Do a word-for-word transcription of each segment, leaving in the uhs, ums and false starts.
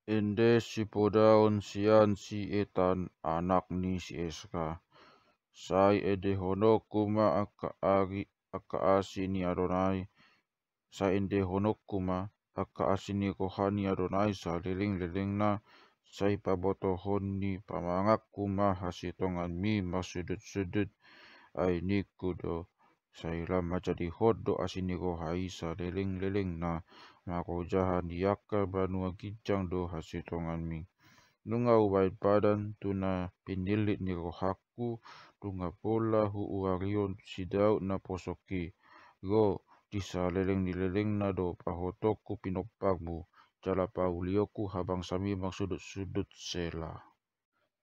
ende sipodaon sian si Etan, anak ni si Esra. Sai endehononku ma angka ari, angka asi ni Adonai, sai endehononku ma angka asi ni roha ni Adonai salelenglelengna, sai pabotohon ni pamanganku ma hasitonganmi marsudutsudut. Ai ningku do, sai lam manjadihon do asi ni roha i salelenglelengna, marojahan di angka banua ginjang do hasitonganmi. Nunga hubaen padan tu na pinillit ni rohangku, nunga pola huuarihon si Daud naposongki. Ro di salelenglelengna do pahotongku pinompangmu, jala paulionku habangsami marsudutsudut. Sela.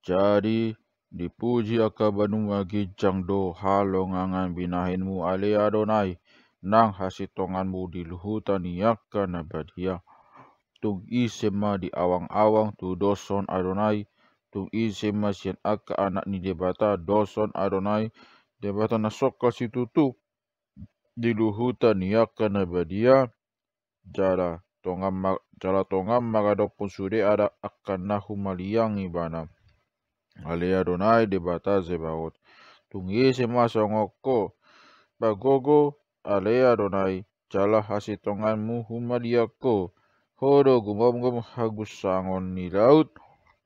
Jadi dipuji angka banua ginjang do halongangan binahenmu ale Adonai, nang hasitonganmu di luhutan ni angka na badia. Tung ise ma di awangawang tudoshon Adonai, tung ise ma sian angka anak ni Debata doshon Adonai, Debata na songkal situtu di luhutan ni angka na badia, jala tongan ma-, jala tongan mangadophon sude adat angka na humaliang ibana. Ale Adonai Debata Zebaot, tung ise ma songon ho, pagogo ale Adonai, jala hasitonganmu humaliang ho. Ho do gumomgom hagusangon ni laut,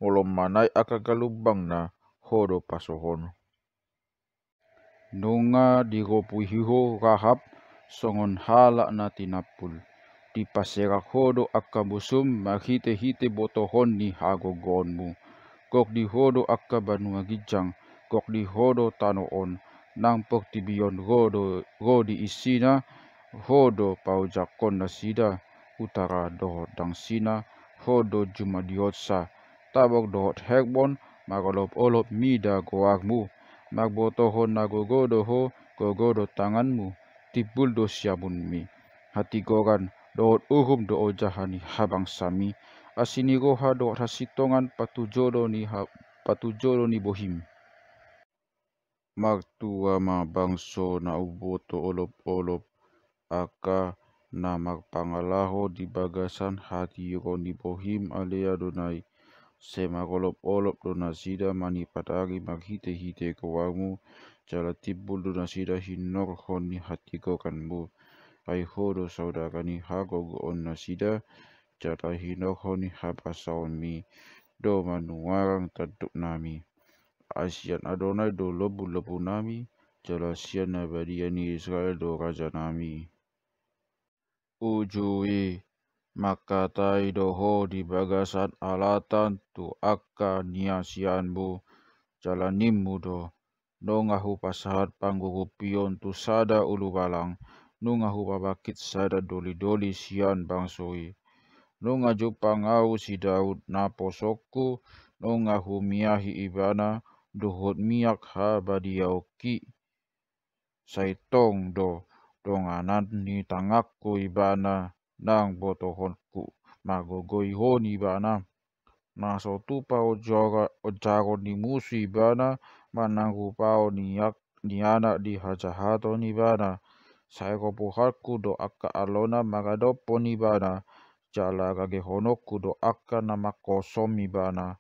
molo manaek angka galumbangna, ho do pasohon. Nunga diropuhi ho Rahab songon halak na tinampul. Dipaserak ho do angka musum marhitehite botohon ni hagogoonmu. Gok di ho do angka banua ginjang, gok di ho do tano on, nang portibi on ro do, ro di isina, ho do paojakhon nasida, utara dohot dangsina, ho do jumadiotsa, Tabor dohot Hermon, marolopolop mida goarmu. Marbotohon na gogo do ho, gogo do tanganmu, timbul do siamunmi. Hatigoran dohot uhum do ojahan ni habangsami, asi ni roha dohot hasitongan patujolo ni ha-, patujolo ni bohim. Martua ma bangso na umboto olopolop, angka na marpangalaho di bagasan hatigoran ni bohim ale Adonai. Sai marolopolop do nasida manipat ari marhitehite goarmu, jala timbul do nasida hinorhon ni hatigoranmu. Ai ho do saudara ni hagogoon nasida, jala hinorhon ni habasaonmi do manuarang tanduknami. Ai sian Adonai do lombulombunami, jala sian na badia ni Israel do rajanami. Uju i, mangkatai do ho di bagasan alatan tu angka niasianmu, jala ninmu do, nunga hupasahat pangurupion tu sada ulubalang, nunga hupabangkit sada dolidoli sian bangso i. Nunga jumpang ahu si Daud naposongku, nunga humiahi ibana dohot miak habadiaonki. Sai tong do donganan ni tanganku ibana nang botohonku, margogoihon ibana. Na so tupa onjora-, onjaron ni musu ibana, manang rupaon ni ak-, ni anak di hajahaton ibana. Sai ropuhanku do angka alona mangadophon ibana, jala ragehononku do angka na mangkosom ibana.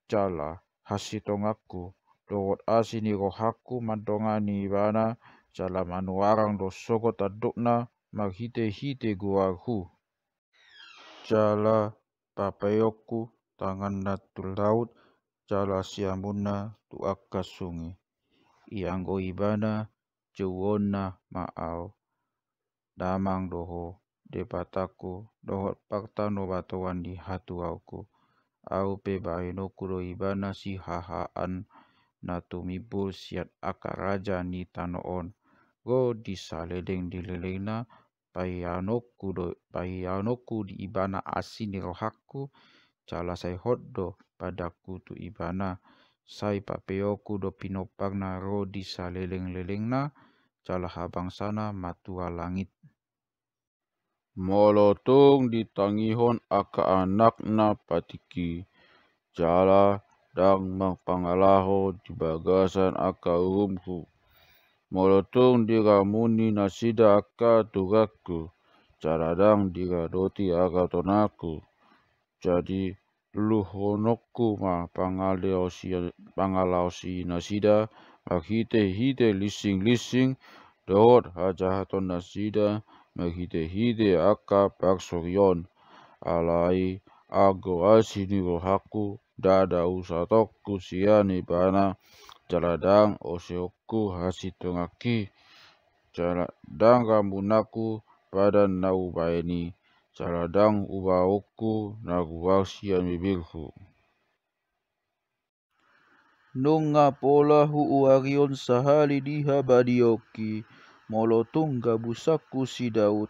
Jala hasitonganku dohot asi ni rohangku mandongani ibana, jala manuarang do sogot tandukna marhitehite goarhu. Jala papeopku tanganna tu laut, jala siamunna tu angka sunge. Ianggo ibana jouonna ma ahu. Damang do ho, Debatangku, dohot partanobatoan ni hatuaonku. Ahu pe bahenonku do ibana sihahaan na tumimbul sian angka raja ni tano on. Ro di saleleng ni lelengna, pahiaononku do, pahiaononku di ibana asi ni rohangku, jala sai hot do padanku tu ibana, sai papeoku do pinompangna ro di saleleng-lelengna, jala habangsana matua langit. Molo tung ditangihon angka anakna patikki, jala ndang marpangalaho di bagasan angka uhumhu. Molo tung diramuni nasida angka aturanku, jala ndang diradoti angka tonangku, Jadi luhononku ma pangalaosi, pangalaosi nasida marhitehite lisinglinsing dohot hajahaton nasida marhitehite angka parsorion. Alai anggo asi ni rohangku, ndada husatongku sian ibana, jala ndang osehonku hasintonganki, jala ndang ramunanku padan na hubahen i, jala ndang ubaonku na ruar sian bibirhu. Nunga pola huuarihon sahali di habadiaonki, molo tung gabusanku si Daud,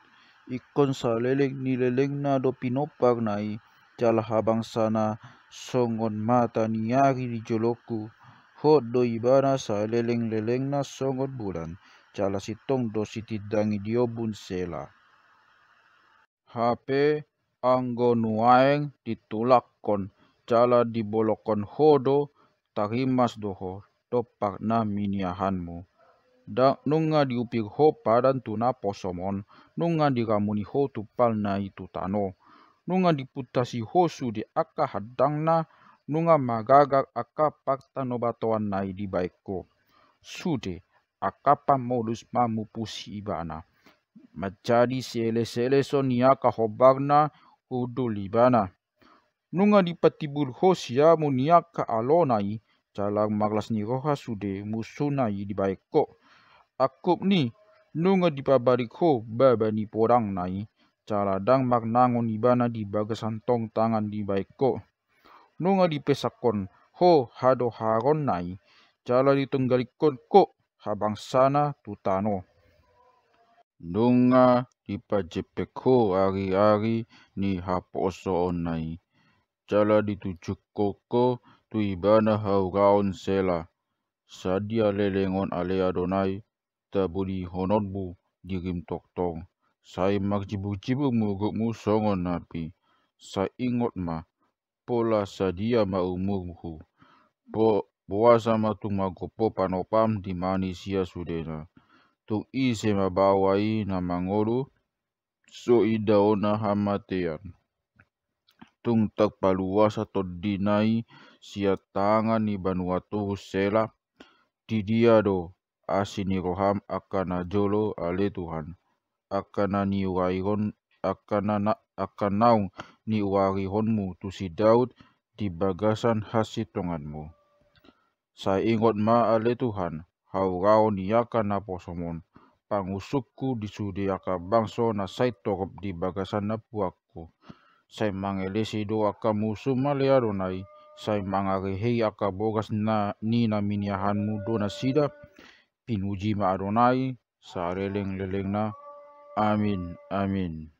ingkon saleleng ni lelengna do pinomparna i, jala habangsana songon mata ni ari di jolongku. Hot do ibana saleleng-lelengna songon bulan, jala sintong do sitindangi di ombun. Sela. Hape anggo nuaeng ditulakkon jala dibolongkon ho do, tarimas do ho dompak na miniahanmu. Ndang nunga diupir ho padan tu naposomon, nunga diramuni ho tumpalna i tu tano. Nunga dipuntasi ho sude angka handangna, nunga magagar angka partanobatoanna i dibahen ho. Sude angka pamolus mamupusi ibana, manjadi sieleseleson ni angka hombarna hundul ibana. Nunga dipatibur ho siamun ni angka alona i, jala marlas ni roha sude musuna i dibahen ho. Angkup ni, nunga dipabarik ho baba ni podangna i, jala ndang marnangon ibana di bagasan tongtangan dibahen ho. Nunga dipesakkon ho hadoharonna i, jala ditonggalikkon ho habangsana tu tano. Nunga dipajempek ho ariari ni haposoonna i, jala ditunjukkon ho tu ibana hauraon. Sela. Sadia lelengon ale Adonai, tabodihononmu dirim tongtong. Sai marjibur-jibur murukmu songon api. Sai ingot ma, pola sadia ma umurhu. Bo-, boasa ma tung magompo panopam di manisia sudena. Tung ise ma baoa i na mangolu, so idaonna hamatean. Tung tarpaluasa tondina i sian tangan ni banua toru. Sela. Di dia do asi ni roham angka na jolo ale Tuhan, angka na niuarihon, angka na, na, angka naung niuarihonmu tu si Daud di bagasan hasintonganmu. Sai ingot ma ale Tuhan, hauraon ni angka naposomon, pangusungku di sude angka bangso na sai torop di bagasan nampuanku. Sai mangelesi do angka musum ale Adonai, sai mangarehei angka boras na, ni na miniahanmu do nasida. Pinuji ma Adonai, saleleng-lelengna. Amin, amin.